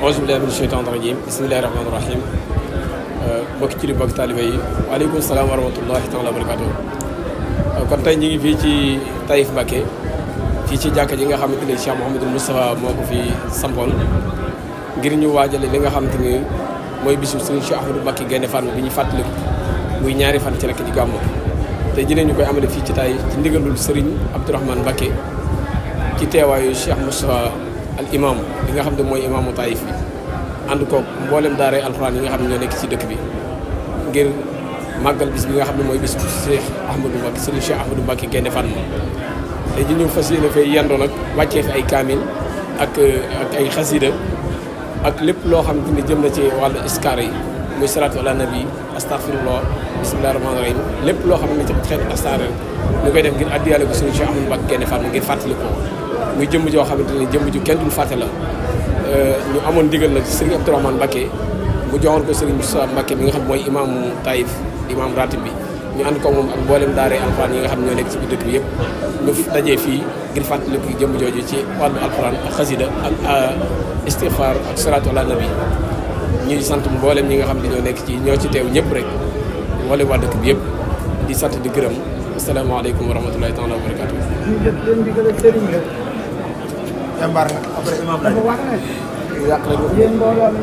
auzu billaahi mina sheytaani rajiim bismillaahi rahmaani rahiim mbokki ci li mbokki taalibe yi waaleykum salaam wa rahmatullaahi taala wa barakaatuh. Kon tey ñu ngi fii ci Taïf Mbacké fii ci jàkka ji nga xamante ni Cheikh Mouhamadou Moustapha moo ko fi sampoon ngir ñu waajale li nga xamante ni mooy bisu Serigne Cheikh Ahmadou Mbacké Gaïndé Fatma bi ñu fàttaliku muy ñaari fan ci rekk di gàmmu. tey jii ñu koy amale fii ci Taïf ci ndigalul Serigne Abdourahmane Mbacké ci teewaayu Cheikh Moustapha al imam li nga xam ne mooy imaamu Taïf bi ànd koog mboolem daaray alxuraan yi nga xam ne ñoo nekk ci dëkk bi ngir màggal bis bi nga xam ne mooy bis bu Cheikh Ahmadou Mbacké Serigne Cheikh Ahmadou Mbacké Gaïndé Fatma. tey ji ñu fas yéene fay yendoo nag wàccee fi ay kaamil ak ay xasida ak lépp loo xamante ni jëm na ci wàllu iskaar yi muy salaatu ala nabi astaghfirullah bismillahi rahmaani rahim lépp loo xam ne ci xeetu astaar ñu koy def ngir addiyaale ko Serigne Cheikh Ahmadou Mbacké Gaïndé Fatma ngir fàttali ko muy jëmm joo xamante ni jëmm ju kenn duñ fàtte la. ñu amoon ndigal nag Serigne Abdourahmane Mbacké mu joxoon ko Serigne Moustapha Mbacké mi nga xam mooy imaamu Taïf imaam ratib bi ñu ànd ko moom ak mboolem daaree alxuraan yi nga xam ne ñoo nekk ci biir dëkk bi yëpp ñu dajee fii ngir fàttaliku jëmm jooju ci wàllu alxuraan ak xasida ak istighfar ak salaatu ala nabi ñuy sant mboolem ñi nga xam ne ñoo nekk ci ñoo ci teew ñëpp rek wala waa dëkk bi yëpp di sant di gërëm asalaamaaleykum wa rahmatulahi taala wa barakaatu. ñu jot leen digal sëriñ bi. jàmbaar nga après imam la wax ne yàq la yéen mbooloo mi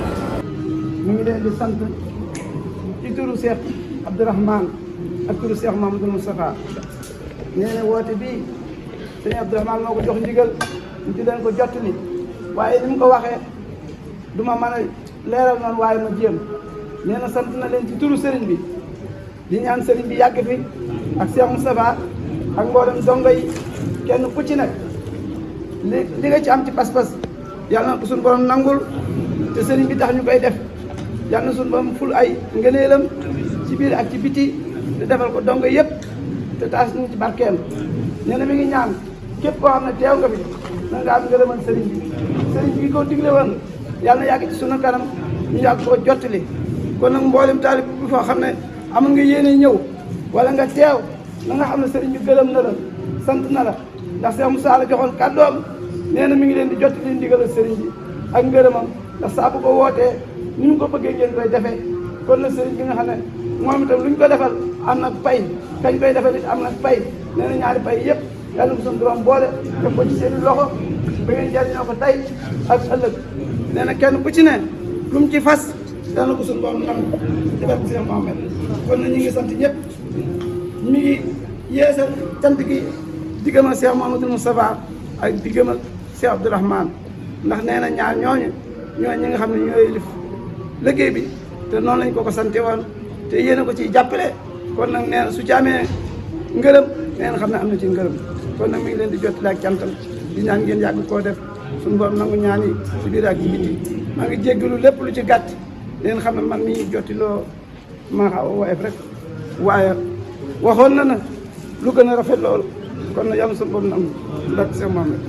ñu ngi leen di sant ci turu Cheikh Abdourahmane ak turu Cheikh Mamadou Moustapha nee na woote bii sëñ Abdourahmane moo ko jox ndigal ñu di leen ko jottali waaye ni mu ko waxee du ma mën a leeral noonu waaye ma jéem nee na sant na leen ci turu sëriñ bi di ñaan sëriñ bi yàgg fi ak Cheikh Moustapha ak mboolem dongo yi kenn ku ci nekk li nga ci am ci pas-pas yàlla na ko suñu borom nangul te sëriñ bi tax ñu koy def yàlla na suñu borom ful ay ngëneelam ci biir ak ci biti te defal ko dongo yëpp te taas ñu ci barkeem nee na mi ngi ñaan képp koo xam ne teew nga fi na nga am ngërëmal sëriñ bi ko digle woon yàlla na yàgg ci sunu kanam ñu yàgg koo jottali kon nag mboolem taalib bi foo xam ne amul nga yéene ñëw wala nga teew na nga xam ne sëriñ bi gërëm na la sant na la ndax Cheikh Moussa la joxoon kàddoom nee na mi ngi leen di jottali ndigal sëriñ bi ak ngërëmam ndax saa bu ko wootee ni ñu ko bëggee ngeen koy defee kon nag sëriñ bi nga xam ne moom itam lu ñu ko defal am nag pay kañ koy defal it am nag pay nee na ñaari pay yëpp yàlla na ko suñu borom boole def ko ci seen loxo ba ngeen jariñoo ko tey ak ëllëg nee na kenn ku ci ne lu mu ci fas yàlla na ko suñu borom nam defal ko Cheikh Mohamed kon nag ñu ngi sant ñëpp ñu ngi yeesal cant gi diggam ak Cheikh Mouhamadou Moustapha ak diggam ak Cheikh Abdourahmane ndax nee na ñaar ñooñu ñi nga xam ne ñooy lif liggéey bi te noonu lañ ko sante woon te yéen a ko ciy jàppale kon nag nee na su ci amee ngërëm nee na xam ne am na ci ngërëm kon nag mi ngi leen di jottali ak cantam di ñaan ngeen yàgg koo def suñu borom nangu ñaan yi ci biir ak ci biti maa ngi jéggalu lépp lu ci gàtt leen xam ne man mii jottiloo maa xaw a woyof rek waaye waxoon na lu gën a rafet loolu kon nag yàlla suñu borom nangu ndax Cheikh Mohamed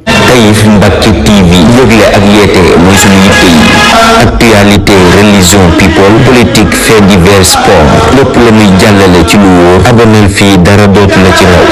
Taïf Mbacké TV yëgle ak yeete mooy suñu yitte yi actualité religion people politique fait divers sport lépp la muy jàllale ci lu wóor aboneel fii dara dootu la ci raw